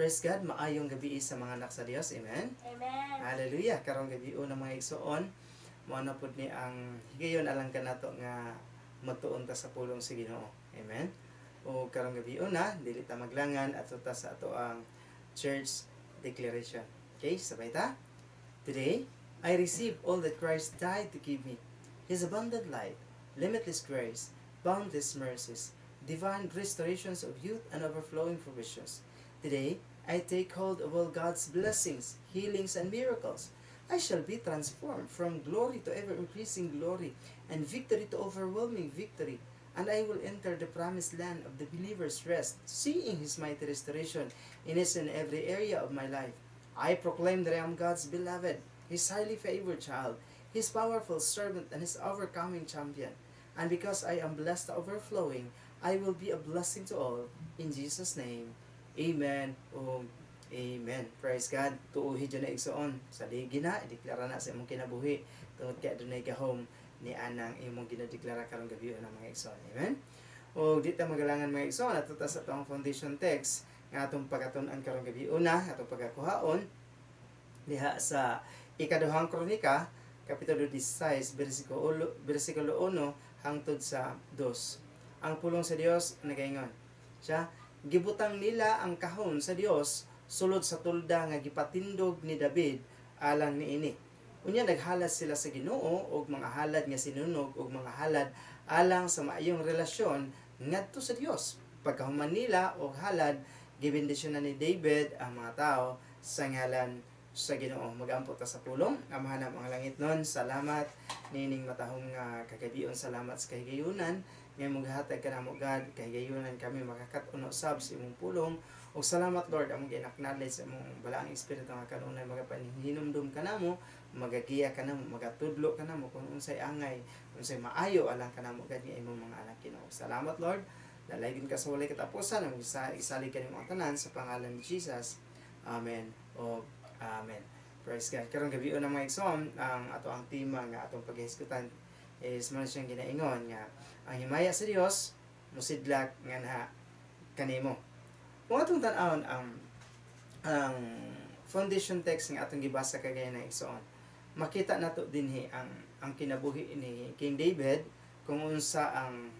Praise God, maayong gabi sa mga anak sa Dios. Amen. Amen. Hallelujah. Karong gabi una, mga igsoon, mao na pud ni ang higayon alang kanato nga magtuon ta sa pulong sa Ginoo. Amen. O karong gabi una, dili ta maglangan, adto ta sa ato ang church declaration. Okay, sabay ta. Today, I receive all that Christ died to give me. His abundant life, limitless grace, boundless mercies, divine restorations of youth and overflowing provisions. Today, I take hold of all God's blessings, healings, and miracles. I shall be transformed from glory to ever increasing glory and victory to overwhelming victory. And I will enter the promised land of the believer's rest, seeing His mighty restoration in each and every area of my life. I proclaim that I am God's beloved, His highly favored child, His powerful servant, and His overcoming champion. And because I am blessed to overflowing, I will be a blessing to all. In Jesus' name, amen. O amen. Praise God. Tuohi dyan na, igsoon. Sa ligi na, ideklara na sa imong kinabuhi. Tungod kay adunay gahom ni anang imong ginadeklara karong gabi ng mga igsoon. Amen. O di ta magalangan, mga igsoon, ato ta sa atong foundation text nga atong pagkatun-an karong gabi una, atong pagkakuhaon diha sa Ikaduhang Kronika, kapitulo 16, bersikulo 1 hangtod sa 2. Ang pulong sa Dios nagaingon. Siya, gibutang nila ang kahon sa Dios sulod sa tolda nga gipatindog ni David alang niini. Unya naghalad sila sa Ginoo og mga halad nga sinunog og mga halad alang sa maayong relasyon ngadto sa Dios. Pagkahuman nila og halad, gibendisyonan ni David ang mga tao sa ngalan sa Ginoo. Magampo ta sa pulong. Amahan ang langit nun, salamat nining matahong nga kagabion, salamat sa kahigayunan nga imong gihatag kanamo, God, kahigayunan kami makakat-on usab sa imong pulong. Ug salamat, Lord, among gi-acknowledge sa imong balaang espiritu nga kanunay magapahinumdum kanamo, magagiya kanamo, magatudlo kanamo kung unsay angay, unsay maayo alang kanamo, God, nga imong mga anak, Ginoo. Salamat, Lord. Dalaygon ka sa walay katapusan. Ang isalig kanimo ang tanan sa pangalan ni Jesus. Amen. O amen. Praise God. Karong gabi ng mga igsoon, ang ato ang tema nga atong paghisgutan is man siyang ginaingon nga ang himaya sa Dios musidlak nganha kanimo. Kung atong tan-awon ang foundation text nga atong gibasa kagaya na, igsoon, makita nato dinhi ang kinabuhi ni King David kung unsa ang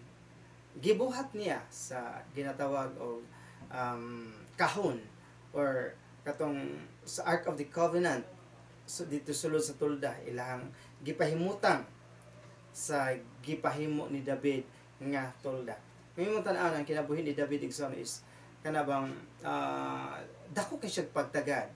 gibuhat niya sa ginatawag og kahon or katong sa Ark of the Covenant, so dito sulod sa tolda ilang gipahimutang sa gipahimo ni David nga tolda. May imong tan-aw ang kinabuhi ni David, igsoon, is kana bang dako kay siya pagtagad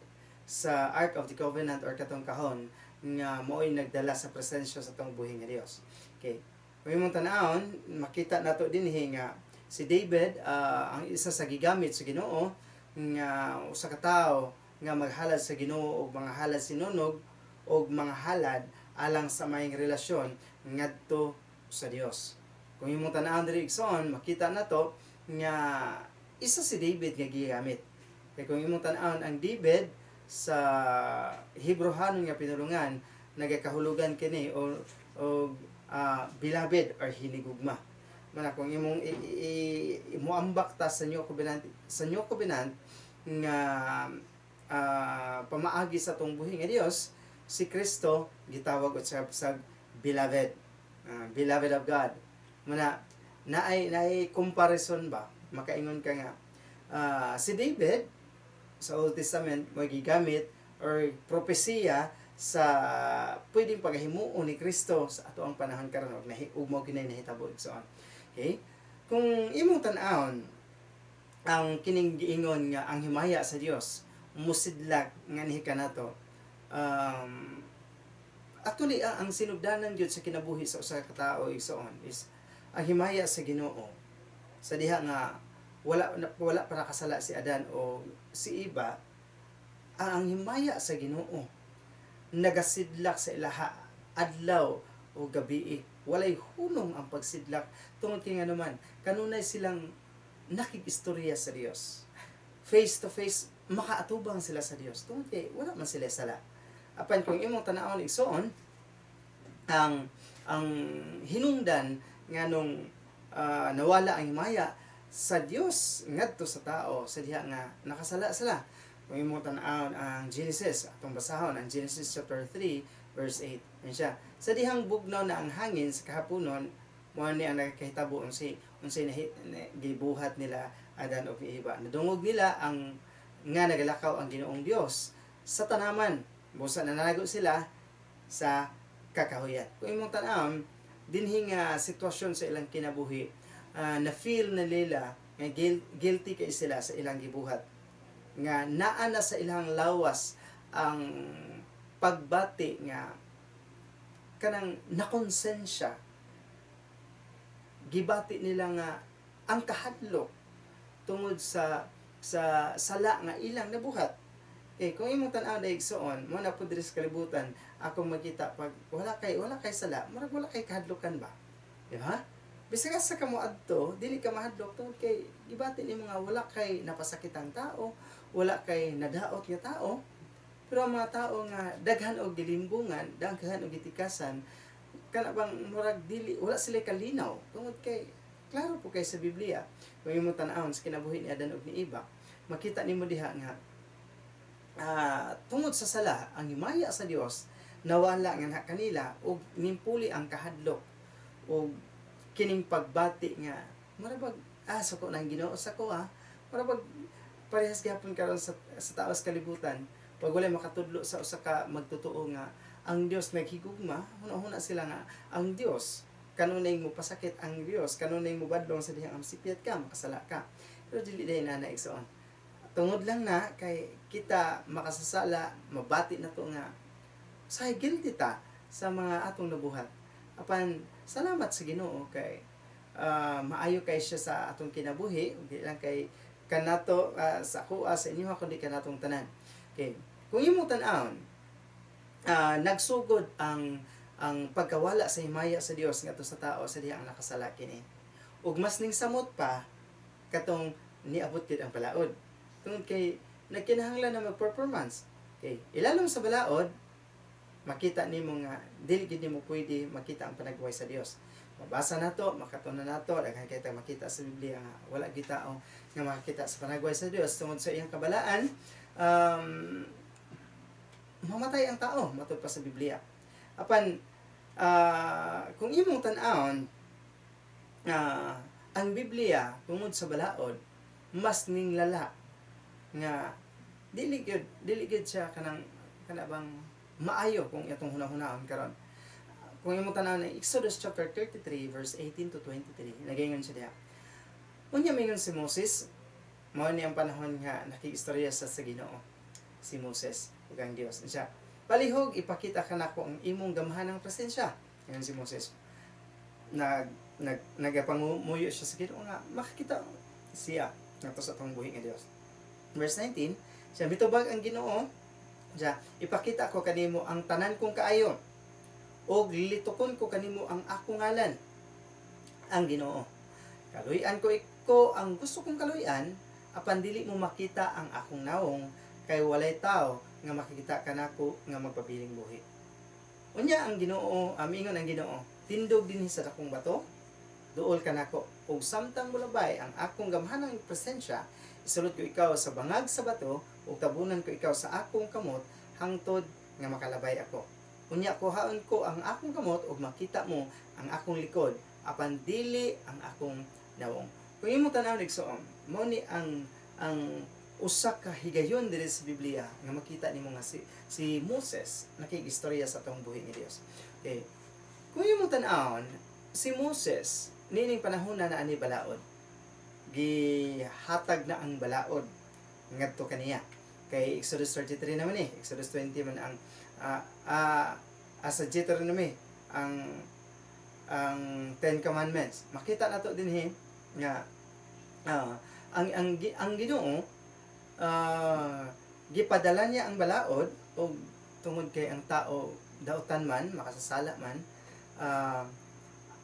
sa Ark of the Covenant or katong kahon nga mao'y nagdala sa presensya sa atong buhi nga Dios. Okay. Kung imong tan-awon, makita nato dinhi nga si David ang isa sa gigamit sa Ginoo nga usa ka tawo nga maghalad sa Ginoo og mga halad sinunog og mga halad alang sa maayong relasyon ngadto sa Dios. Kung imong tan-awon diri, igsoon, makita nato nga isa si David nga gigamit. Kay kung imong tan-awon ang David sa Hebrehanon nga pinulungan, nagakahulugan kini o beloved or hinigugma. Mana kung imong muambak ta sa New Covenant nga pamaagi sa atong buhi nga Dios, si Kristo gitawag usab sa beloved, beloved of God. Mana naay comparison ba, makaingon ka nga si David sa Old Testament mo gigamit or propesiya sa pwedeng paghimuon ni Kristo sa ato ang panahon karon og nahi ug mao kinay nahitabo, igsoon. Okay? Kung imong tan-awon ang kining giingon nga ang himaya sa Dios musidlak nganhi kanato, actually ang sinugdanan gyud sa kinabuhi sa usa ka tawo, igsoon, is ang himaya sa Ginoo sa diha nga wala pa nakasala si Adan o si Eva. Ang himaya sa Ginoo nagasidlak sa ilaha adlaw o gabi, walay hunong ang pagsidlak tungod kay nga naman kanunay silang nakig-istorya sa Dios face to face, makaatubang sila sa Dios tungod kay wala man sila sala. Apan kung imong tan-awon, igsoon, ang hinungdan nga nung nawala ang himaya sa Dios ngadto sa tao sa diha nga nakasala sila. Kung imong tan-awon ang Genesis, atong basahon ang Genesis chapter 3 verse 8. Yan siya. Sa dihang bugnaw na ang hangin sa kahaponon, mao ni ang nakakahitabo unsay unsay gibuhat nila Adan ug Eva. Nadungog nila ang nga nagalakaw ang Ginoong Dios sa tanaman. Busa nananago sila sa kakahuyan. Kung imong tan-awon, dinhi nga sitwasyon sa ilang kinabuhi, na feel na nila nga guilty kay sila sa ilang gibuhat. Nga naa na sa ilang lawas ang pagbati nga kanang nakonsensya, gibati nila nga ang kahadlok tungod sa sala nga ilang nabuhat. Eh kung imong tan-aw na, igsoon, mo na pud diri sa kalibutan akong makita, pag wala kay sala, murag wala kay kahadlokan ba, di ba? Bisag asa ka mo adto, dili ka mahadlok tungod kay gibati nimo nga wala kay napasakitang tao, wala kay nadaot nga tao. Pero ang mga tao nga daghan og gilimbungan, daghan og gitikasan, kana bang murag dili, wala sila kalinaw tungod kay klaro po kay sa Biblia. Kung imong tan-awon sa kinabuhi ni Adan ug ni Eva, makita nimo diha nga tungod sa sala, ang himaya sa Dios nawala nga na kanila ug nimpuli ang kahadlok ug kining pagbati nga murag bag suko nang Ginoo sa ko murag bag parehas gihapon karon sa tao sa kalibutan. Pag wala makatudlo sa usa ka magtotoo nga ang Dios naghigugma, huna-huna sila nga ang Dios kanunay mo pasakit, ang Dios kanunay mo badlong sa dihang sipyat ka, makasala ka. Pero dili day na na, igsoon. Tungod lang na kay kita makasasala, mabati na to nga say guilty ta sa mga atong nabuhat. Apan salamat sa Ginoo kay maayo kay siya sa atong kinabuhi, ug di lang kay kanato sa akoa, sa inyo, kundi kanatong tanan. Okay, kung imong tan-awon, nagsugod ang pagkawala sa himaya sa Dios ngadto sa tao sa dihang nakasala kini. Ug mas ning samot pa katong niabot gid ang balaod. Tungod kay nagkinahanglan na mag-performance. Okay, ilalom sa balaod, makita nimo nga dili gid nimo pwede makita ang panagway sa Dios. Mabasa nato, makatunan nato, daghan kay ta makita sa Biblia nga wala gid tao nga makakita sa panagway sa Dios tungod sa iyang kabalaan. Mamatay ang tao matud pa sa Biblia. Apan kung imong tan-awon, ang Biblia tungod sa balaod mas ninglala nga dili gyud siya kanang kana bang maayo kung itong hunahunahon karon. Kung imong tan-awon ang Exodus chapter 33 verse 18 to 23, nagaingon siya diha. Unya mingon si Moses, mao ni ang panahon nga nakigistorya sa Ginoo si Moses ug ang Dios. Siya, "Palihog ipakita kanako ang imong gamhanang presensya." Ingon si Moses. Nag nag nagapanguyo siya sa Ginoo nga makakita siya ngadto sa atong buhi nga Dios. Verse 19, siya mitubag ang Ginoo, siya, "Ipakita ko kanimo ang tanan kong kaayo ug litukon ko kanimo ang akong ngalan, ang Ginoo. Kaluy-an ko iko ang gusto kong kaluy-an, apan dili mo makita ang akong nawong kay walay tao nga makikita kanako nga magpabiling buhi." Unya ang Ginoo, amingon ang Ginoo, "Tindog dinhi sa dakong bato, duol kanako. Ug samtang mulabay ang akong gamhanang presensya, isulod ko ikaw sa bangag sa bato ug tabunan ko ikaw sa akong kamot hangtod nga makalabay ako. Unya kuhaon ko ang akong kamot ug makita mo ang akong likod, apan dili ang akong nawong." Kung imong tan-aw, igsoon, mao ni ang usa ka higayon diri sa Biblia nga makita nimo nga si Moses nakigistorya sa atong buhi ni Dios. Okay. Kung imong tan-awon, si Moses nining panahon na ani balaod. Gihatag na ang balaod ngadto kaniya. Kay Exodus 33 naman eh, Exodus 20 man ang sa Deuteronomy ang Ten Commandments. Makita nato dinhi nga ang Ginoo, gipadala niya ang balaod og tungod kay ang tao dautan man, makasasala man,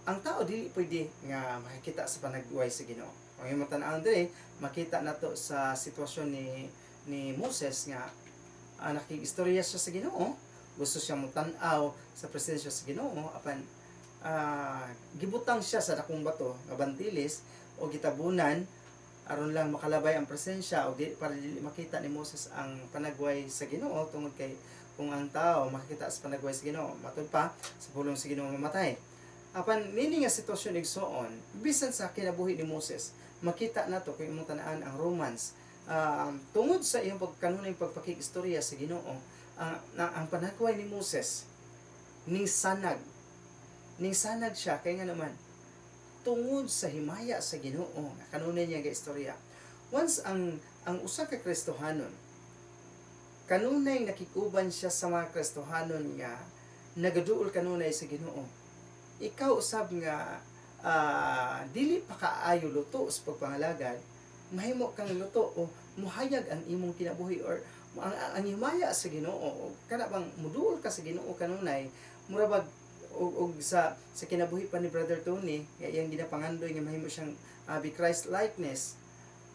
ang tao dili pwede nga makikita sa panagway sa Ginoo. Kung imong tan-awon diri, makita nato sa sitwasyon ni Moses nga nakigistorya siya sa Ginoo, gusto siya motan-aw sa presensya sa Ginoo, apan gibutang siya sa dakong bato nga bantilis o gitabunan. Aron lang makalabay ang presensya o di, para dili makita ni Moses ang panagway sa Ginoo, tungod kay kung ang tao makakita sa panagway sa Ginoo, matud pa sa pulong sa Ginoo mamatay. Apan nini nga sitwasyon, igsoon, bisan sa kinabuhi ni Moses, makita nato kung imong tan-an ang Romans, tungod sa iyang pagkanunay pagpakig-istorya sa Ginoo, ang panagway ni Moses ning sanag, ning sanag siya kay nga naman tungod sa himaya sa Ginoo nga kanunay niya ga istorya. Once ang usa ka Kristohanon kanunay nakikuban siya sa mga Kristohanon nga nagaduol kanunay sa Ginoo, ikaw usab nga dili pa kaayo luto sa pagpangalagad, mahimo kang luto o muhayag ang imong kinabuhi or ang himaya sa Ginoo o kana bang muduol ka sa Ginoo kanunay, mura bag og sa kinabuhi pa ni Brother Tony nga iyang ginapangandoy nga mahimo siyang be Christ likeness,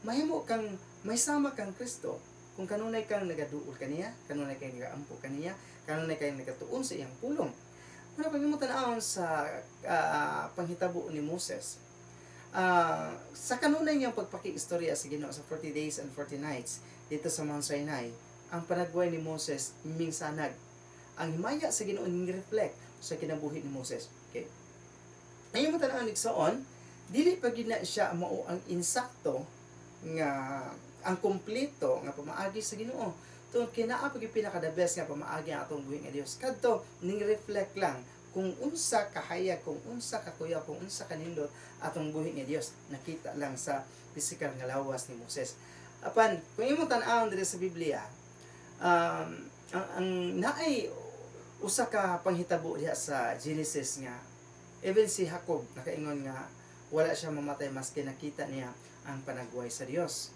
mahimo kang may sama kang Kristo kung kanunay kang nagaduol kaniya, kanunay kang nagaampo kaniya, kanunay kang nagatuon sa iyang pulong. Ano pag imong tan-awon sa panghitabo ni Moses, sa kanunay niyang pagpakiistorya sa Ginoo sa 40 days and 40 nights dito sa Mount Sinai, ang panagway ni Moses mingsanag. Ang himaya sa Ginoo ning reflect sa kinabuhi ni Moses. Okay. Ayun mo tan-awon, igsoon, dili pa gyud na siya mao ang insakto nga ang kompleto nga pamaagi sa Ginoo. Tungod kay naa pa gyud pinaka the best nga pamaagi ang atong buhi nga Dios. Kadto ning reflect lang kung unsa kahayag, kung unsa kakuya, kung unsa kanindot atong buhi nga Dios. Nakita lang sa physical nga lawas ni Moses. Apan kung imong tan-awon diri sa Biblia, ang naay usa ka panghitabo diha sa Genesis nga even si Jacob nakaingon nga wala siya mamatay maski nakita niya ang panagway sa Dios.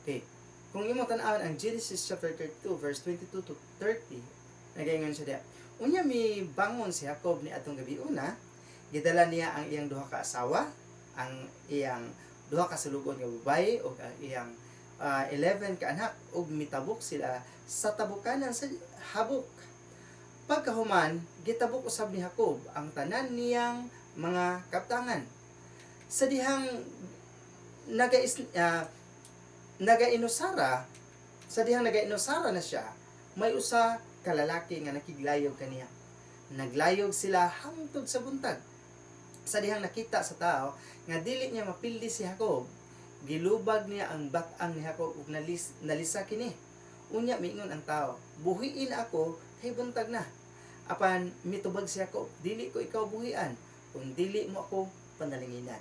Okay. Kung imong tan-awon ang Genesis chapter 32 verse 22 to 30, nagaingon siya diha. Unya mi bangon si Jacob ni atong gabi una, gidala niya ang iyang duha ka asawa, ang iyang duha ka sulugon nga babayi ug ang iyang 11 ka anak ug mitabok sila sa tabukanan sa Habok. Pagkahuman, gitabok usab ni Jacob ang tanan niyang mga kaptangan. Sa dihang nagainusara, sa dihang nagainusara na siya, may usa ka lalaki nga nakiglayog kaniya. Naglayog sila hangtod sa buntag. Sa dihang nakita sa tao nga dili niya mapildi si Jacob, gilubag niya ang bat-ang ni Jacob ug nalisa kini. Unya miingon ang tao, "Buhiin ako kay buntag na." Apan mitubag si Jacob, "Dili ko ikaw buhian kung dili mo ako panalanginan."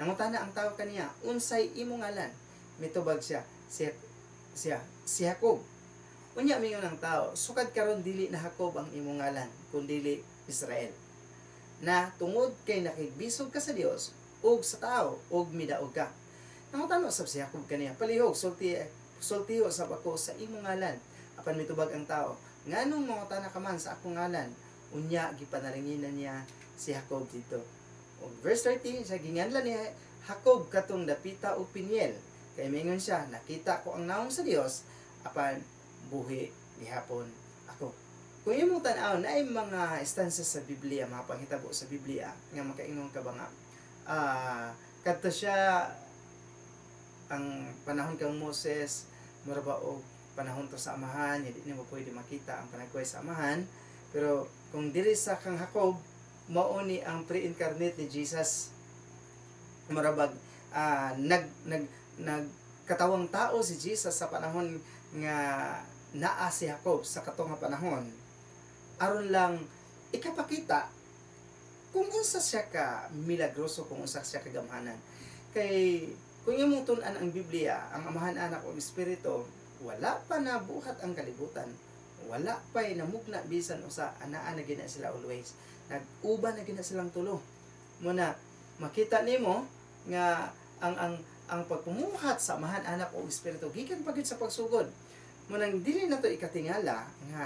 Nangutana ang tao kaniya, "Unsay imong ngalan?" Mitubag siya, siya, si Jacob. Unya mingon ang tao, "Sukad karon dili na Jacob ang imong ngalan, kundili Israel. Na tungod kay nakigbisog ka sa Dios ug sa tao ug midaog ka." Nangutana sab si Jacob kaniya, "Palihog sultiho sab ako sa imong ngalan." Apan mitubag ang tao, "Nganong mangutana ka man sa akong ngalan?" Unya gipanalanginan niya si Jacob dito. Og verse 30, sa ginganlan ni Jacob katong dapita og Peniel. Kay mingon siya, "Nakita ko ang naong sa Dios apan buhi gihapon ako." Kung imong tan-aw na ay mga instances sa Biblia, mga panghitabo sa Biblia nga makaingon ka ba nga kadto siya ang panahon kang Moses, mura ba og panahon to sa amahan, hindi nimo pwede makita ang panagway sa amahan. Pero kung diri sa kang Jacob, mao ni ang pre-incarnate ni Jesus. Mura bag nag nag nagkatawang tao si Jesus sa panahon nga naa si Jacob sa katong nga panahon aron lang ikapakita kung unsa siya ka milagroso, kung unsa siya ka gamhanan. Kay kung imong tun-an ang Biblia, ang Amahan, Anak ug Espiritu, wala pa nabuhat ang kalibutan, wala pa namugna bisan usa, anaa na gina sila always, nag-uban na gina silang tulo. Muna makita nimo nga ang pagpumuhat sa Amahan, Anak ug Espiritu gikan pa gyud sa pagsugod. Munang dili na to ikatingala nga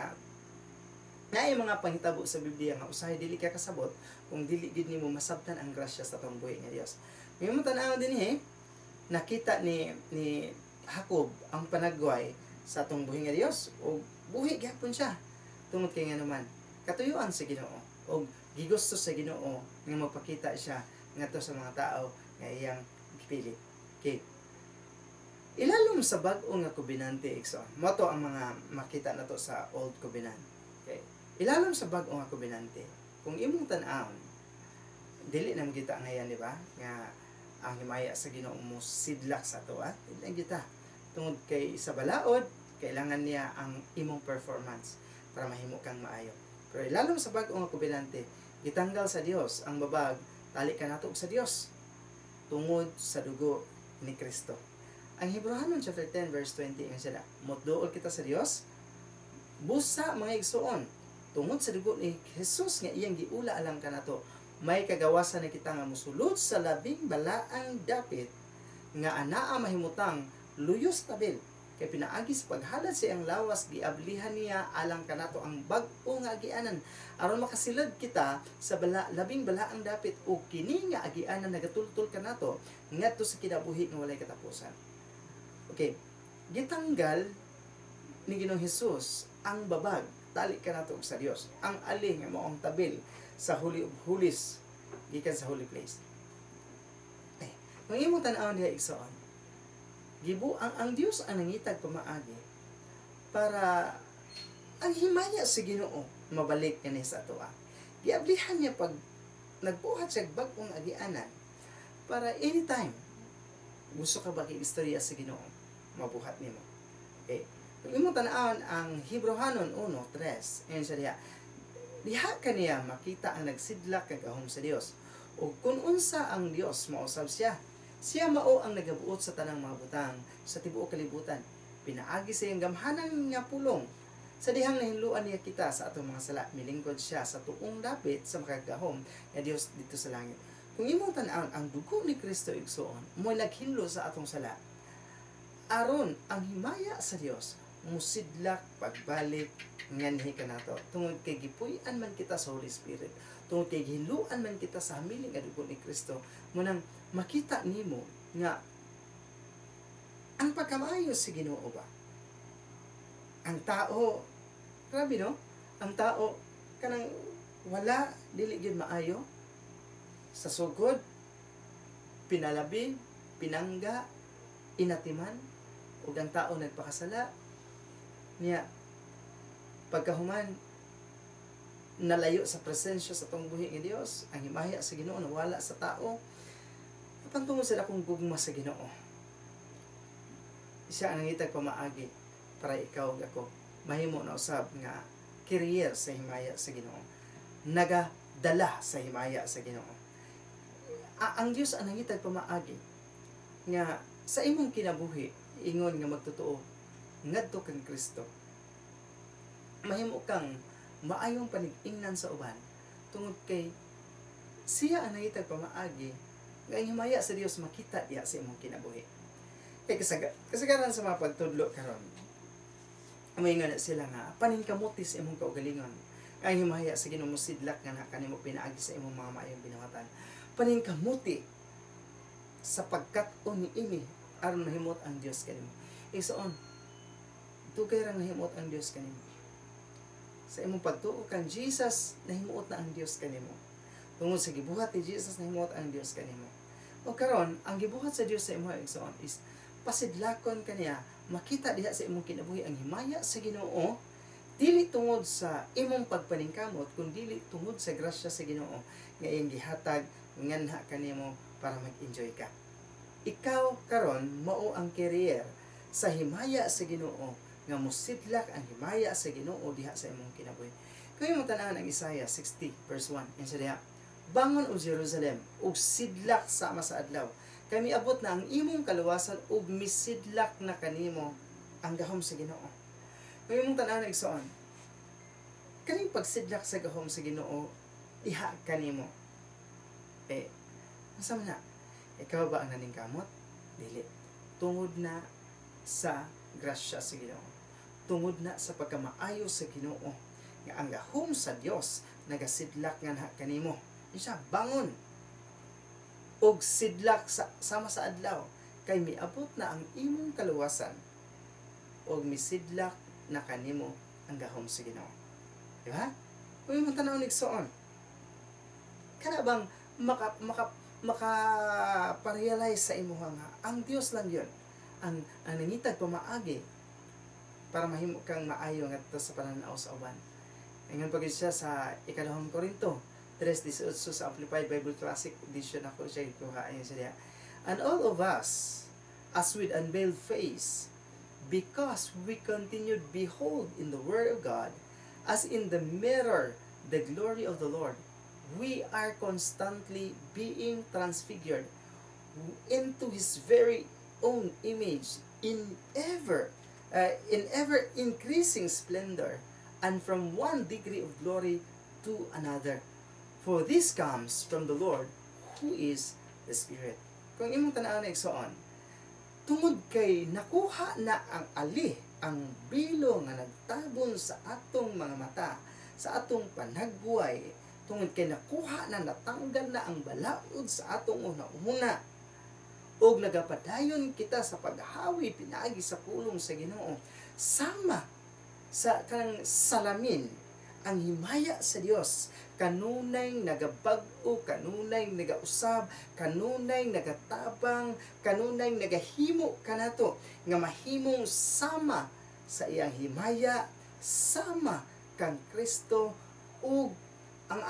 naay mga panghitabo sa Biblia nga usahay dili ka kasabot kung dili gid nimo masabtan ang grasya sa atong buhi nga Dios. Kung imong tan-awon dinhi, nakita ni Jacob ang panagway sa atong buhi nga Dios ug buhi gyapon siya tungod kay nga naman katuyuan sa Ginoo ug gigusto sa Ginoo nga magpakita siya ngadto sa mga tao nga iyang gipili. Okay. Ilalom sa bag-o nga kobenante, igsoon. Mao to ang mga makita nato sa Old Covenant. Okay. Ilalom sa bag-o nga kobenante, kung imong tan-awon, dili na kita ngayon, di ba? Nga ang himaya sa Ginoo mo sidlak sa ato, ah. Dili na kita. Tungod kay sa balaod, kailangan niya ang imong performance para mahimo kang maayo. Pero ilalom sa bag-o nga kobenante, gitanggal sa Dios ang babag, tali ka nato sa Dios tungod sa dugo ni Kristo. Ang Hebreohanon chapter 10 verse 20 ingon sila, "Moduol kita sa Dios busa, mga igsuon, tungod sa dugo ni Jesus nga iyang giula alang kanato, may kagawasan na kita nga mosulod sa labing balaang dapit nga anaa mahimutang luyos tabil, kay pinaagi sa paghalad sa iyang lawas giablihan niya alang kanato ang bag-o nga agianan aron makasilod kita sa labing balaang dapit, ug kini nga agianan nagatultol kanato ngadto sa kinabuhi nga walay katapusan." Okay, gitanggal ni Ginoong Hesus ang babag, tali kanato sa Dios. Ang ali nga mao ang tabil sa Holy of Holies gikan sa holy place. Eh, kung imong tan-awon diha, igsoon, gibu ang Dios ang nangitag pamaagi para ang himaya sa Ginoo mabalik kani sa atoa. Giablihan niya pag nagbuhat siya bag-ong agianan para anytime gusto ka ba istorya sa Ginoo, mabuhat nimo. Okay. Kung imong tan-awon ang Hebreohanon 1:3, ayon siya diha. Diha kaniya makita ang nagsidlak kag gahom sa Dios. O kung unsa ang Dios, mausab siya. Siya mao ang nagabuot sa tanang mga butang sa tibuok kalibutan. Pinaagi sa iyang gamhanan nga pulong. Sa dihang nahinluan niya kita sa atong mga sala, milingkod siya sa tuong dapit sa makagagahom nga Dios dito sa langit. Kung imong tan-awon ang dugo ni Kristo, igsoon, mo naghinlo sa atong sala. Aron ang himaya sa Dios musidlak pagbalik nganhi kanato, tungod kay gipuy-an man kita sa Holy Spirit, tungod kay gihinluan man kita sa hamiling nga dugo ni Kristo. Munang makita nimo nga ang pagkamaayo sa Ginoo ba, ang tao, grabe no, ang tao kanang wala, dili gyud maayo sa sugod, pinalabi, pinangga, inatiman, ug ang tao nagpakasala niya. Pagkahuman, nalayo sa presensya sa atong buhi nga Dios. Ang himaya sa Ginoo nawala sa tao. Apan tungod sa dakong gugma sa Ginoo, siya ang nangitag pamaagi para ikaw ug ako mahimo na usab nga carrier sa himaya sa Ginoo, nagadala sa himaya sa Ginoo. Ang Dios ang nangitag pamaagi nga sa imong kinabuhi, ingon nga magtotoo ngadto kang Kristo, mahimo kang maayong panig-ingnan sa uban tungod kay siya ang nangitag pamaagi nga ang himaya sa Dios makita diha sa imong kinabuhi. Kay kasagaran sa mga pagtudlo karon, moingon na sila nga paningkamuti sa imong kaugalingon, ang himaya sa Ginoo mosidlak nga na kanimo pinaagi sa imong mga maayong binuhatan. Paningkamuti sa pagkat-on niini aron mahimot ang Dios kanimo. Igsoon, dugay ra nahimot ang Dios kanimo. Sa imong pagtuo kang Jesus, nahimuot na ang Dios kanimo. Tungod sa gibuhat ni Jesus, nahimuot ang Dios kanimo. O karon, ang gibuhat sa Dios sa imong, igsoon, is pasidlakon kaniya, makita diha sa imong kinabuhi ang himaya sa Ginoo, dili tungod sa imong pagpaningkamot, kun dili tungod sa grasya sa Ginoo nga iyang gihatag nganha kanimo para mag-enjoy ka. Ikaw karon mao ang carrier sa himaya sa Ginoo nga mosidlak ang himaya sa Ginoo diha sa imong kinabuhi. Kung imong tan-awon ang Isaiah 60 verse 1, yan siya diha, "Bangon, o Jerusalem, ug sidlak sama sa adlaw. Kay miabot na ang imong kaluwasan ug misidlak na kanimo ang gahom sa Ginoo." Kung imong tan-awon, igsoon, kaning pagsidlak sa gahom sa Ginoo diha kanimo. Eh, unsa man na? Ikaw ba ang naningkamot? Dili. Tungod na sa grasya sa Ginoo. Tungod na sa pagkamaayo sa Ginoo nga ang gahom sa Dios nagasidlak nga na kanimo. Siya, "Bangon og sidlak sama sa adlaw, kay miabot na ang imong kaluwasan og misidlak na kanimo ang gahom sa Ginoo." Di ba? Kung imong tan-awon, igsoon, kana bang maka maka maka-realize sa imuha nga ang Dios lang yun ang nangitag pamaagi para mahimo kang maayo ngadto sa pananaw sa uban. Ingon pa gyud siya sa Ikaduhang Korinto 3:18 sa Amplified Bible Classic Edition ako siya gikuha, ayon siya diha. "And all of us, as with unveiled face, because we continued behold in the word of God, as in the mirror, the glory of the Lord, we are constantly being transfigured into His very own image in ever increasing splendor and from one degree of glory to another. For this comes from the Lord who is the Spirit." Kung imong tan-awon na, igsoon, tungod kay nakuha na ang ali, ang bilo nga nagtabon sa atong mga mata, sa atong panagway, tungod kay nakuha na, natanggal na ang balaod sa atong una-una, ug nagapadayon kita sa paghawi pinaagi sa pulong sa Ginoo, sama sa kanang salamin, ang himaya sa Dios kanunay nagabag-o, kanunay nagausab, kanunay nagatabang, kanunay nagahimo kanato nga mahimong sama sa iyang himaya, sama kang Kristo, ug ang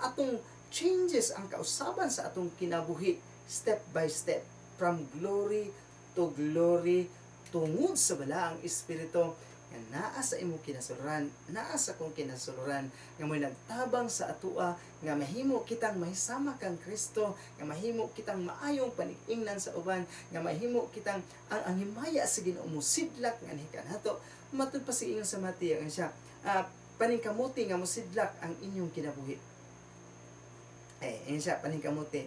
atong changes, ang kausaban sa atong kinabuhi, step by step from glory to glory, tungod sa Balaang Espiritu nga naa sa imong kinasuluran, naa sa akong kinasuluran, nga mo'y nagtabang sa atua nga mahimo kitang mahisama kang Kristo, nga mahimo kitang maayong panig-ingnan sa uban, nga mahimo kitang ang himaya sa Ginoo mosidlak nganhi kanato. Matud pa sa ingon sa Mateo nga siya, paningkamuti nga mosidlak ang inyong kinabuhi. Eh, ingon siya, paningkamuti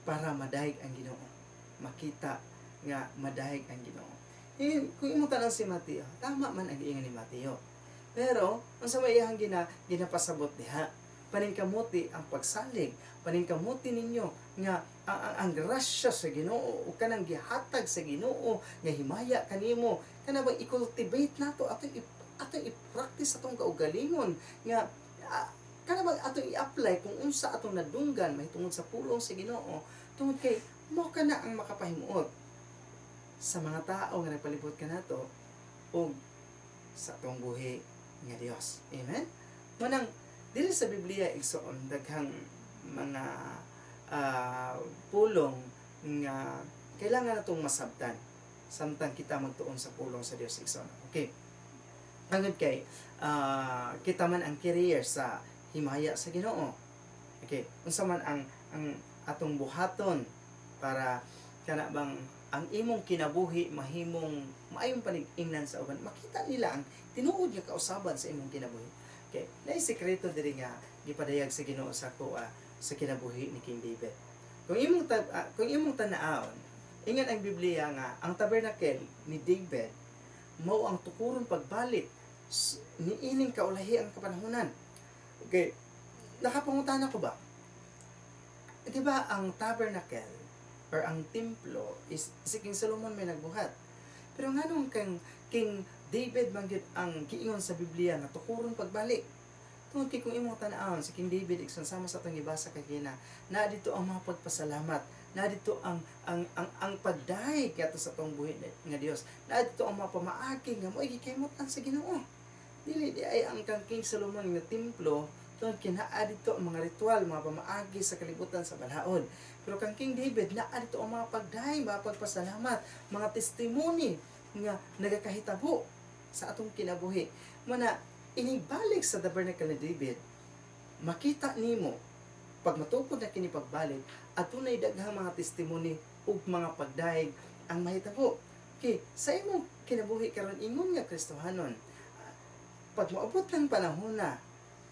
para madayeg ang Ginoo. Makita nga madayeg ang Ginoo. Eh, kung imong tan-awon si Mateo, tama man ang giingon ni Mateo. Pero unsa may iyang ginapasabot diha? Paningkamuti ang pagsalig, paningkamuti ninyo nga ang grasya sa Ginoo o kanang gihatag sa Ginoo nga himaya kanimo, kana bang i-cultivate nato, atong i-practice atong kaugalingon nga kana bang atong i-apply kung unsa atong nadunggan mahitungod sa pulong sa Ginoo, tungod kay mo kana ang makapahimuot sa mga tao nga nagpalibot kanato ug sa atong buhi nga Dios. Amen. Manang diri sa Biblia, igsoon, daghang mga pulong nga kailangan natong masabtan samtang kita magtuon sa pulong sa Dios, igsoon. Okay. Hangod kay kita man ang carrier sa himaya sa Ginoo. Okay, unsa man ang atong buhaton para kana bang ang imong kinabuhi mahimong maayong panig-ingnan sa uban, makita nila ang tinuod nga kausaban sa imong kinabuhi? Okay, naay sekreto diri nga gipadayag sa Ginoo sa kuha sa kinabuhi ni King David. Kung imong tan-awon, ingon ang Biblia nga ang tabernacle ni David mao ang tukuron pagbalik niining kaulahi ang kapanahonan. Okay, nakapangutana ko ba? Di ba ang tabernacle or ang templo is si King Solomon may nagbuhat? Pero nganong kang King David man gyud ang giingon sa Biblia nga tukuron pagbalik? Tungod kay kung imong tan-awon si King David, igsoon, sama sa atong gibasa kagina, na dito ang mga pagpasalamat, na dito ang pagdayeg ngadto sa atong buhi nga Dios, na dito ang mga pamaagi nga mo'y gikahimutan sa Ginoo. Dili di ay ang kang King Solomon nga templo, tungod kay naa dito ang mga ritual, mga pamaagi sa kalibutan sa balaod. Pero kang King David, naa dito ang mga pagdayeg, mga pagpasalamat, mga testimony nga nagakahitabo sa atong kinabuhi. Mana inigbalik sa tabernacle ni David, makita nimo pag matukod na kini pagbalik, adunay daghang mga testimony ug mga pagdayeg ang mahitabo. Okay, sa imong kinabuhi karon ingon nga Kristohanon, pag moabot ng panahon na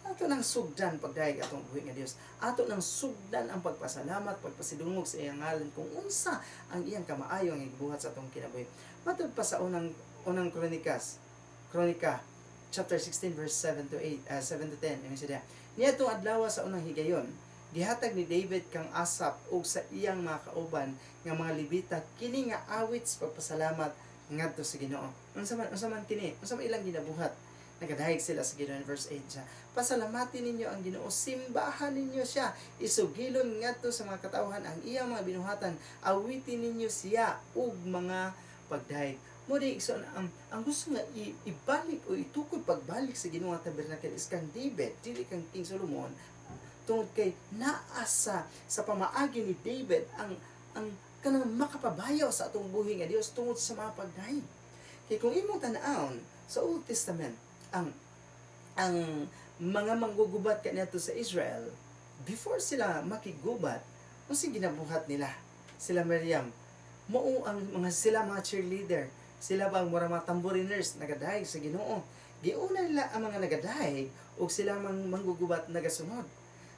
ato nang sugdan pagdayeg atong buhi nga Dios. Ato nang sugdan ang pagpasalamat, pagpasidungog sa iyang ngalan kung unsa ang iyang kamaayo nga gibuhat sa atong kinabuhi. Matud pa sa unang Kronika chapter 16 verse 7 to 8, 7 to 10. Ingon siya diha. Niadtong adlaw sa unang higayon, gihatag ni David kang Asap ug sa iyang mga kauban nga mga Levita kini nga awit sa pagpasalamat ngadto sa Ginoo. Unsa man kini? Unsa man ilang ginabuhat? Nagadayeg sila sa Ginoo. Verse 8 siya, "Pasalamatin ninyo ang Ginoo, simbahan ninyo siya, isugilon ngadto sa mga katawhan ang iyang mga binuhatan, awitin ninyo siya ug mga pagdayeg." Mo di, igsoon, ang gusto nga ibalik o itukod pagbalik sa Ginoo nga tabernacle is kang David, dili kang King Solomon, tungod kay naa sa pamaagi ni David ang kanang makapabayaw sa atong buhi nga Dios tungod sa mga pagdayeg. Kay kung imong tan-awon sa Old Testament, ang mga manggugubat kaniadto sa Israel, before sila makigubat, unsay ginabuhat nila? Sila Miriam, mao ang mga sila mga cheerleader, sila ba ang mura mga tamboriners, nagadayeg sa Ginoo. Giuna nila ang mga nagadayeg ug sila mang manggugubat nagasunod.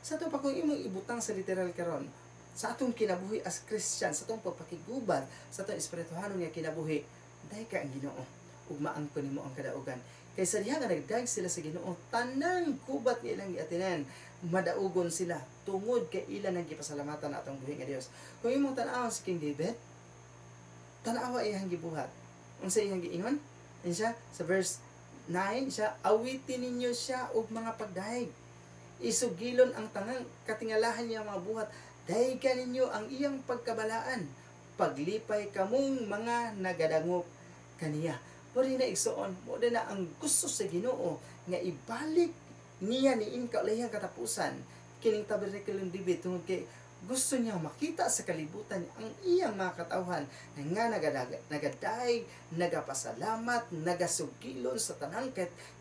Sa ato pa, kung imong ibutang sa literal karon sa atong kinabuhi as Christian, sa atong pagpakigubat, sa atong espirituhanon nga kinabuhi, dayega ang Ginoo ug maangkon nimo ang kadaugan. Kay sa diha nga nagdayeg sila sa Ginoo, tanang gubat nga ilang giatinan, madaugon sila tungod kay ila nang gipasalamatan atong buhi nga Dios. Kung imong tan-awon si King David, tan-awa iyang gibuhat. Unsa iyang giingon? Yan siya sa verse 9 siya, "Awitin ninyo siya og mga pagdayeg. Isugilon ang tanang katingalahan niya mga buhat. Dayega ninyo ang iyang pagkabalaan. Paglipay kamong mga nagadangop kaniya." Mo na, igsoon, mo na ang gusto sa Ginoo nga ibalik niya niin kaulahang katapusan kining tabernacle ng David, tungod kay gusto niya makita sa kalibutan ang iyang mga katawhan nga nagadaig, nagapasalamat, nagasugilon sa tanang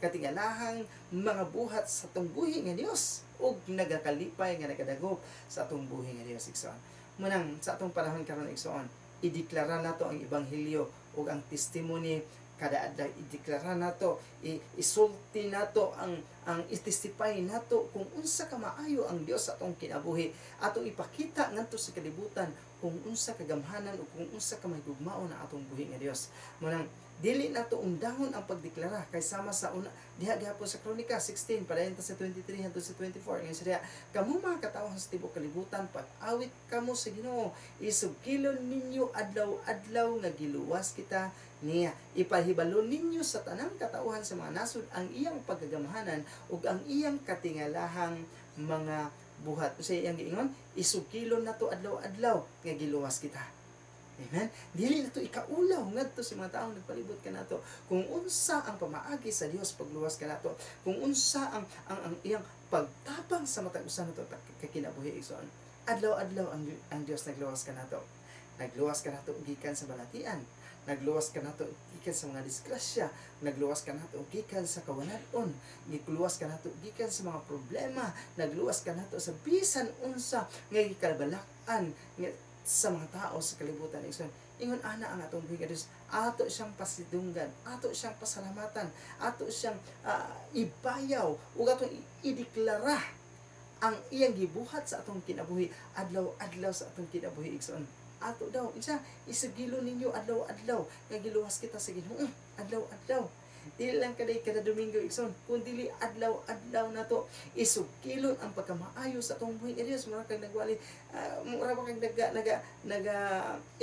katingalahang mga buhat sa atong buhi nga Dios ug nagakalipay nga nagadagop sa atong buhi nga Dios, igsoon. Munang sa atong panahon karon, igsoon, ideklara nato ang ebanghelyo ug ang testimony kada adlaw. Ideklara nato, isulti nato ang i-testify nato kung unsa ka maayo ang Dios sa atong kinabuhi. Atong ipakita ngadto sa kalibutan kung unsa ka gamhanan o kung unsa ka mahigugmaon ang atong buhi nga Dios. Munang dili nato undangon ang pagdeklara, kay sama sa una diha gihapon sa Kronika 16 padayon ta sa 23 hangtod sa 24, ingon siya, "Kamo mga katawhan sa tibuok kalibutan, pag-awit kamo sa Ginoo, isugilon ninyo adlaw-adlaw nga giluwas kita niya. Ipahibalo ninyo sa tanang katawhan sa mga nasod ang iyang pagkagamhanan ug ang iyang katingalahang mga buhat." Sa iyang giingon, isugilon nato adlaw-adlaw nga giluwas kita. Amen? Dili nato ikaulaw ngadto sa mga taong nagpalibot kanato kung unsa ang pamaagi sa Dios pagluwas kanato, kung unsa ang iyang pagtabang sa matag usa nato kakinabuhi, igsoon. Adlaw-adlaw ang Dios nagluwas kanato. Nagluwas kanato gikan sa balatian, nagluwas kanato gikan sa mga disgrasya, nagluwas kanato gikan sa kawalan-on, gikluwas kanato gikan sa mga problema, nagluwas kanato sa bisan unsa nga gikabalak-an nga sa mga tao sa kalibutan, igsoon. Ingon ana ang atong buhi nga Dios, ato siyang pasidunggan, ato siyang pasalamatan, ato siyang ibayaw ug atong ideklara ang iyang gibuhat sa atong kinabuhi adlaw-adlaw sa atong kinabuhi, igsoon. Ato daw isa isugilo ninyo adlaw-adlaw nga giluwas kita sa Ginoo. Adlaw-adlaw, dili lang kaday kada Domingo, igsoon, kun dili adlaw-adlaw nato isugilon ang pagkamaayo sa atong buhi nga Dios. Mura kag nagwali, mura ba kag naga naga naga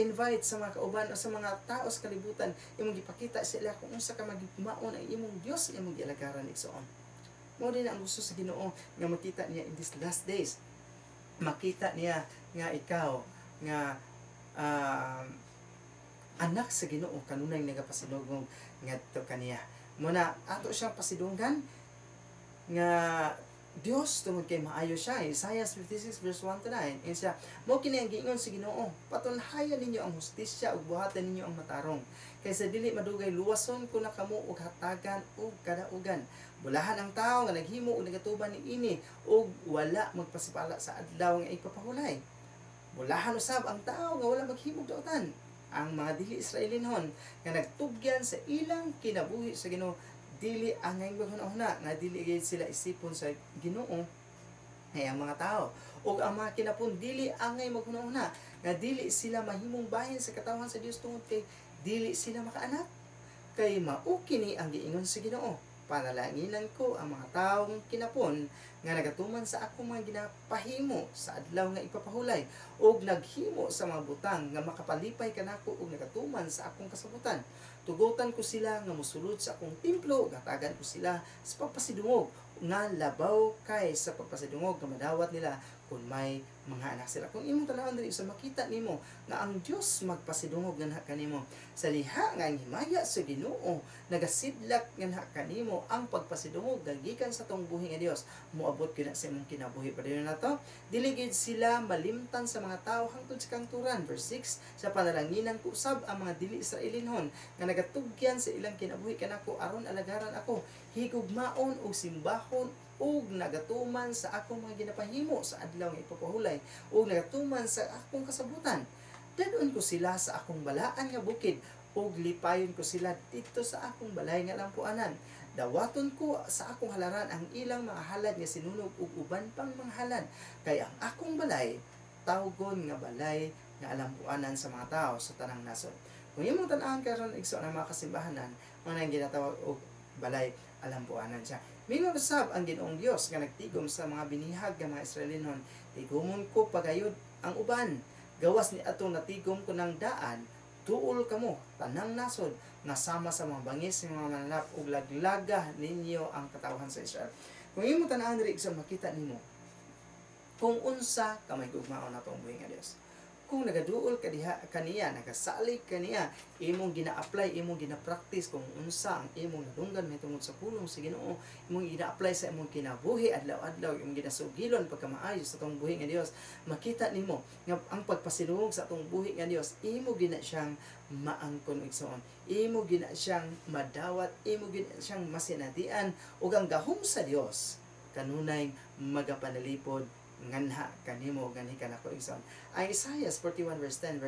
invite sa mga kauban o sa mga tao sa kalibutan, imong gipakita sila kung unsa ka magigmaon ang imong Dios, imong gialagaran, igsoon. Mo din ang gusto sa Ginoo nga makita niya in these last days, makita niya nga ikaw nga anak sa Ginoo kanunay nagapasidungog ngadto kaniya. Muna ato siyang pasidunggan nga Dios tungod kay maayo siya. Isaiah 56 verse 1 to 9. Ingon siya, "Mao kini ang giingon sa Ginoo, patunhayan ninyo ang hustisya ug buhatan ninyo ang matarong. Kay sa dili madugay luwason ko na kamo ug hatagan og kadaugan. Bulahan ang tawo nga naghimo ug nagatuban niini ug wala magpasipala sa adlaw nga ipapahulay. Bulahan usab ang tawo nga wala maghimog dautan." Ang mga dili Israelinhon nga nagtugyan sa ilang kinabuhi sa Ginoo, dili angay maghuna-huna nga dili gid sila isipon sa Ginoo ay ang mga tao. Ug ang mga kinapon dili angay maghuna-huna nga dili sila mahimong bahin sa katawhan sa Dios tungod kay dili sila makaanak. Kay mao kini ang giingon sa Ginoo, "Panalanginan ko ang mga taong kinapon nga nagatuman sa akong mga ginapahimo sa adlaw nga ipapahulay ug naghimo sa mga butang nga makapalipay kanako ug nagatuman sa akong kasabutan." Tugutan ko sila nga mosulod sa akong templo, hatagan ko sila sa pagpasidungog nga labaw kay sa pagpasidungog nga madawat nila kung may mga anak sila. Kung imong tan-awon diri sa makita nimo nga ang Dios magpasidungog nganha kanimo. Sa diha nga ang himaya sa Ginoo nagasidlak nganha kanimo, ang pagpasidungog nga gikan sa tong buhi nga Dios moabot gyud na sa imong kinabuhi. Padayon nato. Dili gid sila malimtan sa mga tawo hangtod sa kangturan. Verse 6, sa panalanginan ko usab ang mga dili Israelinhon nga nagatugyan sa ilang kinabuhi kanako aron alagaran ako, higugmaon ug simbahon ug nagatuman sa akong mga ginapahimo sa adlaw nga ipapahulay ug nagatuman sa akong kasabutan. Dad-on ko sila sa akong balaan nga bukid ug lipayon ko sila didto sa akong balay nga lampuanan. Dawaton ko sa akong halaran ang ilang mga halad nga sinunog ug uban pang mga halad, kay ang akong balay tawgon nga balay nga alampuanan sa mga tao sa tanang nasod. Kung imong tan-awon karon, igsoon, ang mga kasimbahanan, mao nang ginatawag og balay alampuanan siya. Mingon usab ang Ginoong Dios nga nagtigom sa mga binihag nga mga Israelinhon, "Tigumon ko pagayod ang uban. Gawas ni atong natigom ko ng daan, duol kamo tanang nasod nga sama sa mga bangis nga mga mananap ug laglaga ninyo ang katawhan sa Israel." Kung imong tan-awon diri sa makita nimo kung unsa ka may gugmaon nato ang buhi nga Dios. Kung nagaduol ka diha kaniya, nagasalig kaniya, imong gina-apply, imong gina-practice kung unsa ang imong nadunggan mahitungod sa pulong sa Ginoo, imong gina-apply sa imong kinabuhi adlaw-adlaw, imong ginasugilon pagkamaayo sa atong buhi nga Dios, makita nimo nga ang pagpasidungog sa atong buhi nga Dios, imo gina siyang maangkon, igsoon. Imo gina siyang madawat, imo gina siyang masinatian ug ang gahom sa Dios kanunay magapanalipod nganha kanimo, ganhi kanako, igsoon. Ang Isaiah 41 verse 10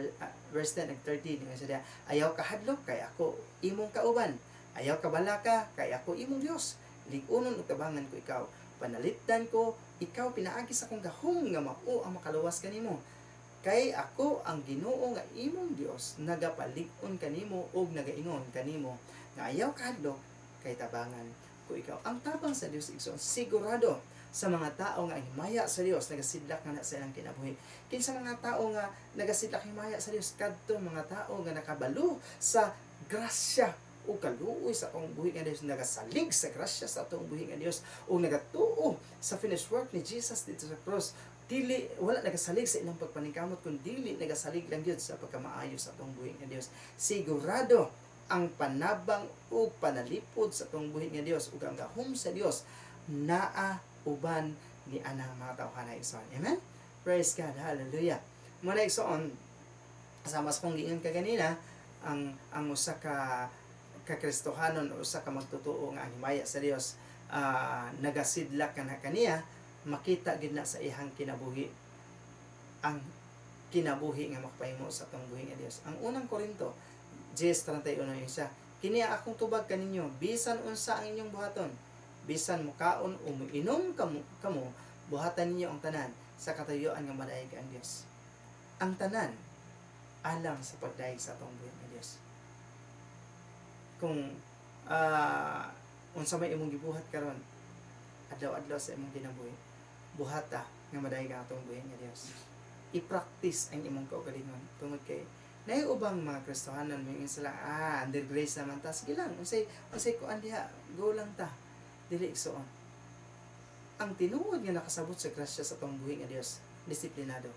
verse 10 ug 13 nga siya, "Ayaw kahadlok kay ako imong kauban. Ayaw kabalaka kay ako imong Dios. Lig-unon ug tabangan ko ikaw. Panalipdan ko ikaw pinaagi sa akong gahom nga mao ang makaluwas kanimo. Kay ako ang Ginoo nga imong Dios, nagapalig-on kanimo ug nagaingon kanimo nga ayaw kahadlok kay tabangan ko ikaw." Ang tabang sa Dios, igsoon, sigurado sa mga tao nga ang himaya sa Dios nagasidlak nga na sa ilang kinabuhi. Kinsa mga tao nga nagasidlak himaya sa Dios? Kadto mga tao nga nakabalo sa grasya o kaluoy sa atong buhi nga Dios, nagasalig sa grasya sa atong buhi nga Dios o nagatuo sa finished work ni Jesus didto sa cross. Dili wala nagasalig sa ilang pagpaningkamot kun dili nagasalig lang gyud sa pagkamaayo sa atong buhi nga Dios. Sigurado ang panabang ug panalipod sa atong buhi nga Dios ug ang gahom sa Dios naa uban ni anang mga tawhana, igsoon. Amen? Praise God. Hallelujah. Muna, igsoon, sama sa kong giingon kaganina, ang usa ka ka Kristohanon o usa ka magtotoo nga ang himaya sa Dios nagasidlak kana kaniya, makita gid na sa iyang kinabuhi ang kinabuhi nga makapahimo sa atong buhi nga Dios. Ang Unang Korinto 10:31 siya, "Kini ang akong tubag kaninyo, bisan unsa ang inyong buhaton, bisan mukaon o muinom kamo, buhatan ninyo ang tanan sa katuyuan nga madayeg ang Dios." Ang tanan alang sa pagdayeg sa atong buhi nga Dios. Kung unsa may imong gibuhat karon adlaw-adlaw sa imong kinabuhi, buhata nga madayeg ang atong buhi nga Dios. I-practice ang imong kaugalingon tungod kay naay ubang mga Kristohanon moingon sila, "Ah, under grace naman ta, sige lang, unsay kuan diha, go lang ta." Dili, igsoon. Ang tinuod nga nakasabot sa grasya sa atong buhi nga Dios, disiplinado.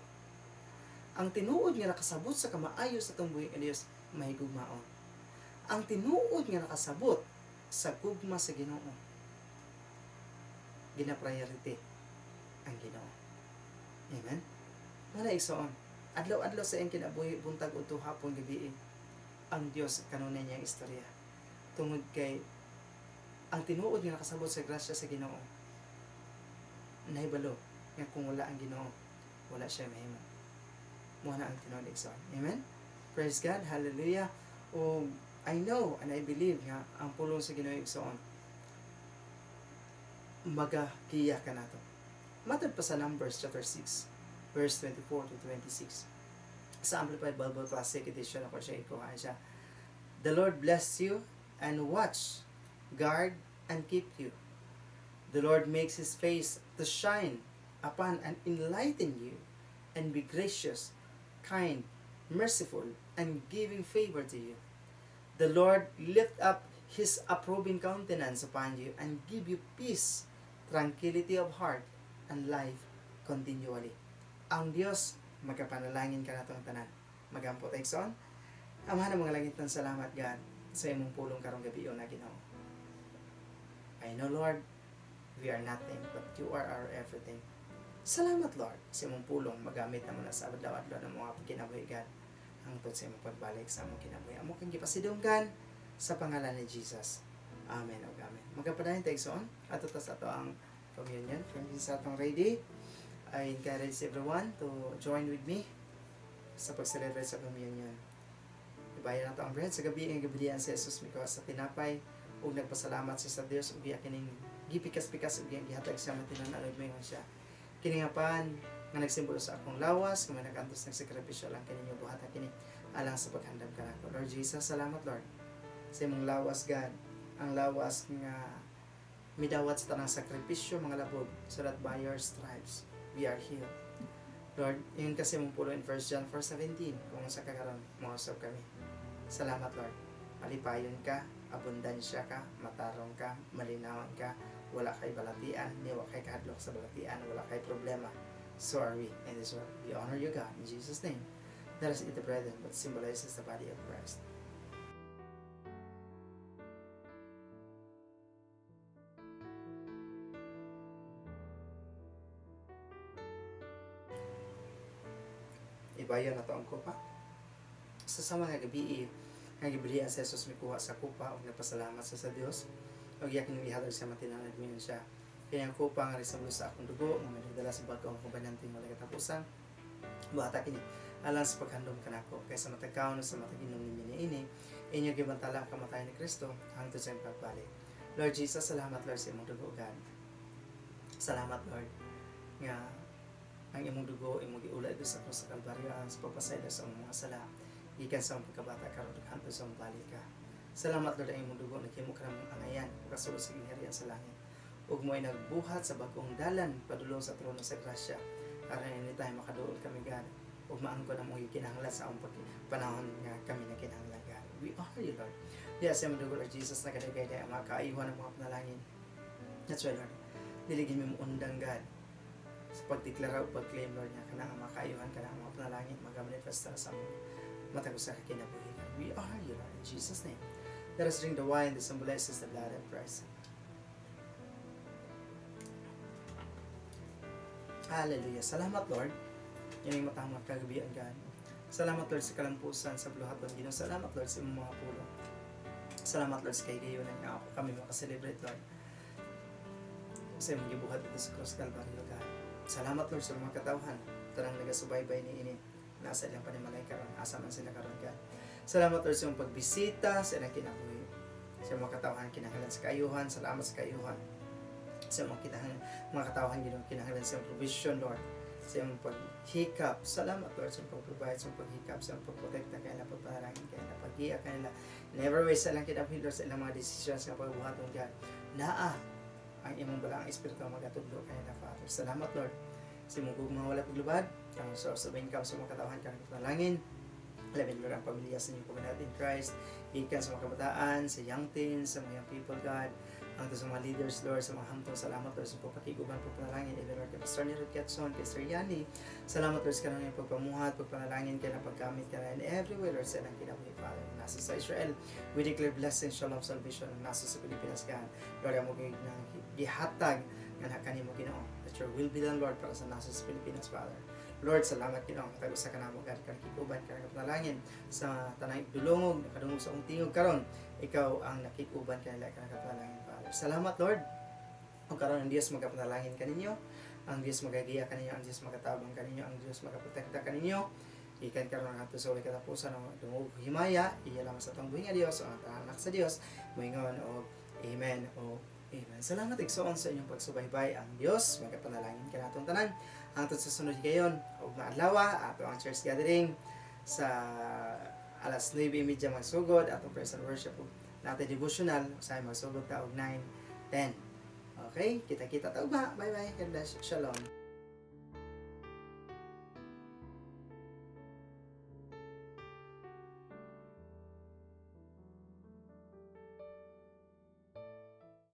Ang tinuod nga nakasabot sa kamaayo sa atong buhi nga Dios, mahigugmaon. Ang tinuod nga nakasabot sa gugma sa Ginoo, gina-priority ang Ginoo. Amen. Wala, igsoon. Adlaw-adlaw sa iyang kinabuhi, buntag, udto, hapon, gabi, ang Dios kanunay niyang istorya. Tungod kay ang tinuod nga nakasabot sa grasya sa Ginoo, nahibalo nga kung wala ang Ginoo, wala siya mahimo. Mao na ang tinuod, igsoon. Amen. Praise God. Hallelujah. O I know and I believe nga ang pulong sa Ginoo, igsoon, magagiya kanato. Matod pa sa Numbers chapter 6 verse 24 to 26. Sa Amplified Bible Classic Edition ako siya ikuha siya. "The Lord bless you and watch, guard, and keep you. The Lord makes His face to shine upon and enlighten you, and be gracious, kind, merciful, and giving favor to you. The Lord lift up His approving countenance upon you and give you peace, tranquility of heart, and life continually. Ang Dios magapanalangin kanatong tanan. Magampo ta, igsoon. Amahan ng mga langitan, salamat, God, sa imong pulong karong gabi na, Ginoo. I know, Lord, we are nothing, but you are our everything. Salamat, Lord, sa imong pulong magamit namo na sa adlaw-adlaw ng mga kinabuhi, God, hangtod sa imong pagbalik sa among kinabuhi. Amo kang gipasidunggan sa pangalan ni Jesus. Amen ug amen. Magapadayon ta, igsoon. Ato ta sa ato ang communion. Kung sa atong ready, I encourage everyone to join with me sa pag-celebrate sa communion. Ibayon nato ang bread. Sa gabi nga gibilian si Jesus, mikuha sa tinapay ug nagpasalamat siya sa Dios ug iya kining gipikas-pikas ug iyang gihatag sa matinan-an ug miingon siya, "Kini nga pan nga nagsimbolo sa akong lawas nga nag-antos, nagsakripisyo alang kaninyo, buhata kini alang sa paghandam kanako." Lord Jesus, salamat, Lord, sa imong lawas, God, ang lawas nga midawat sa tanang sakripisyo, mga labog, so that by your stripes we are healed. Lord, ingon kasi imong pulong in 1 John 4:17, kung sa kakaron mangusab kami. Salamat, Lord. Malipayon ka, abundansya ka, matarong ka, malinawan ka, wala kay balatian, ni wa kay kahadlok sa balatian, wala kay problema. So are we in this world. We honor you, God, in Jesus' name. Let us eat the bread what symbolizes the body of Christ. Ibayon nato ang kupa. Sa sama nga gabi nga gibilian si Jesus, mikuha sa kupa ug nagpasalamat siya sa Dios ug iya kining gihatag sa matinan, miingon siya, "Kini ang kupa nga nagsimbolo sa akong dugo nga magdala sa bag-ong kobenanteng walay katapusan. Buhata kini alang sa paghandom kanako. Kay sa matag kaon, sa matag inom ninyo niini, inyo gibantala ang kamatayon ni Kristo hangtod sa iyang pagbalik." Lord Jesus, salamat, Lord, sa imong dugo, God. Salamat, Lord, nga ang imong dugo imong giulay sa krus sa Kalbaryo ang sa pagpasaylo sa among mga sala gikan sa among pagkabata karon ug hangtod sa balik ka. Salamat, Lord, ang imong dugo naghimo ka namong angayan pagkasulod sa gingharian sa langit ug mo ay nagbuhat sa bag-ong dalan padulong sa trono sa grasya aron anytime makaduol kami, God, ug maangkon ang among gikinahanglan sa among panahon nga kami nakinahanglan, God. We honor you, Lord. Yes, imong dugo, Lord Jesus, nagadagay ang mga kaayuhan ng mga panalangin. That's why, Lord, dili gid mi undang, God, sa pagdeklara o pag-claim, Lord, nga kanang mga kaayuhan, kanang mga panalangin magamanifesta sa among matag usa ka kinabuhi. God. We honor you, Lord, in Jesus' name. Let us drink the wine that symbolizes the blood of Christ. Hallelujah. Salamat, Lord. Yan ang matang kagabian, God. Salamat, Lord, sa kalampusan, sa buluhaton, Ginoo. Salamat, Lord, sa imong mga pulong. Salamat, Lord, sa kahigayunan nga ako kami makaselebrate, Lord, sa imong gibuhat dito sa cross Calvario, God. Salamat, Lord, sa mga katawhan tanang nagasubaybay ni ini nasa ilang panimalay karon, asa man sila karon, God. Salamat, Lord, sa imong pagbisita sa ilang kinabuhi. Sa mga katawhan kinahanglan sa kaayuhan, salamat sa kaayuhan. Sa mga kinahanglan, mga katawhan, Ginoo, kinahanglan sa imong provision, Lord, sa imong paghikap. Salamat, Lord, sa imong pag-provide, sa imong paghikap, sa imong pagprotekta kanila, pagpanalangin kanila, paggiya kanila. Never waste sa ilang kinabuhi, Lord, sa ilang mga decisions nga pagbuhaton, God. Naa ang imong balaang espiritu ang magatudlo kanila, Father. Salamat, Lord, sa imong gugma wala paglubad, ang source of income sa mga katawhan kanang panalangin. Alamin, Lord, ang pamilya sa inyong covenant in Christ, ikan sa mga kabataan, sa young teens, sa mga young people, God, ang sa mga leaders, Lord, sa mga hamtong. Salamat, Lord, sa pagpakiguban, pagpanalangin, even, Lord, kay Pastor Nero Ketson, kay Sir Yani. Salamat, Lord, sa kanang pagpamuhat, pagpanalangin, kay paggamit ka na in everywhere, Lord, sa ilang kinabuhi, Father. Nasa sa Israel, we declare blessing, shalom, salvation. Nasa sa Pilipinas, God, Lord, ang mo gihatag nga na kanimo, Ginoo, that your will be done, Lord, para sa nasa sa Pilipinas, Father. Lord, salamat, Ginoo, matag usa ka namo, God, nakikuban ka panalangin sa tanang dulongog, nakadungog sa akong tingog karon, ikaw ang nakikuban kanila ka panalangin, Father. Salamat, Lord. Ug karon ang Dios magapanalangin kaninyo, ang Dios magagiya kaninyo, ang Dios magatabang kaninyo, ang Dios magaprotekta kaninyo. Ikan karon ang sa walay katapusan ang dungog himaya, iya lamang sa atong buhi nga Dios, ang anak sa Dios, moingon og amen o amen. Salamat, igsoon, sa inyong pagsubaybay. Ang Dios magapanalangin kanatong tanan. Hangtod sa sunod higayon ug maadlaw ato ang church gathering sa alas 9:30 magsugod atong praise and worship ug natin devotional sa magsugod ta og 9:10. Okay, kita-kita ta ugma. Bye-bye. God bless. Shalom.